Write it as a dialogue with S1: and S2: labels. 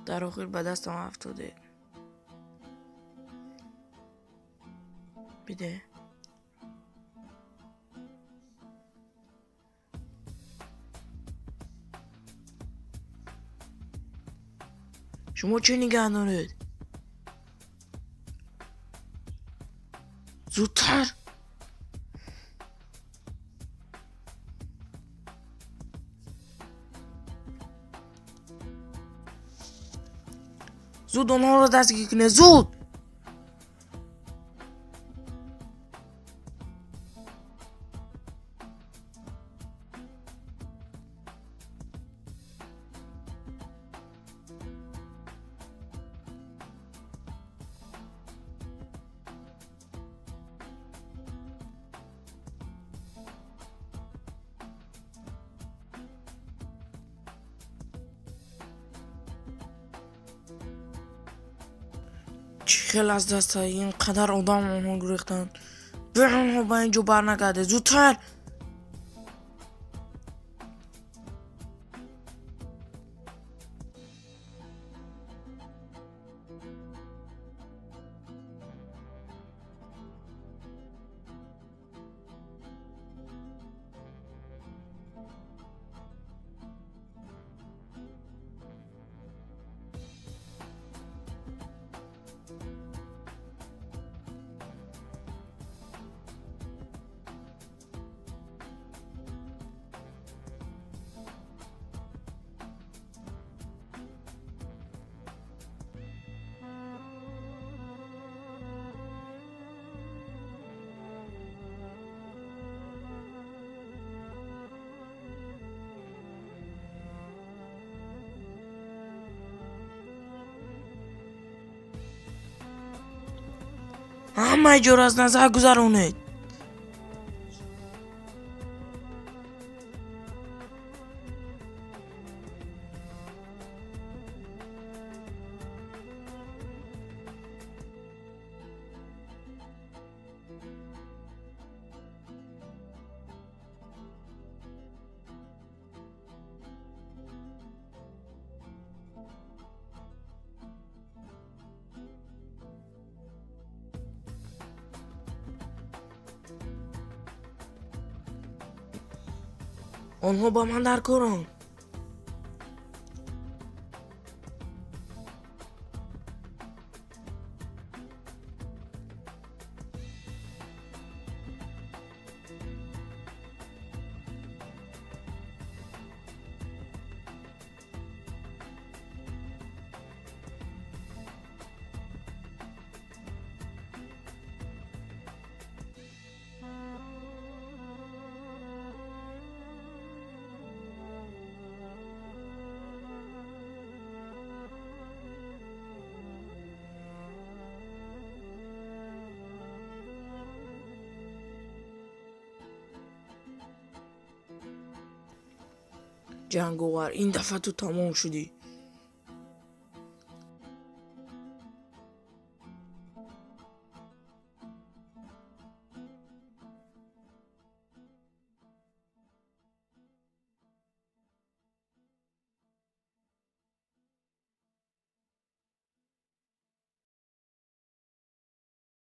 S1: Дар охир ба дастам афтодед. Биде. Шумо чӣ нигаҳ доред? Зудтар! Зуд онҳоро дастгир кунед, зуд! Чӣ хел аз дастаи ин қадар одам онҳо гурехтанд? Биё, онҳо ба ин ҷо барнагардед, зудтар! Ҳамаи ҷоро аз назар гузаронед. Онҳо ба ман дар коранд. Ҷанговар, ин дафъа ту тамом шудӣ.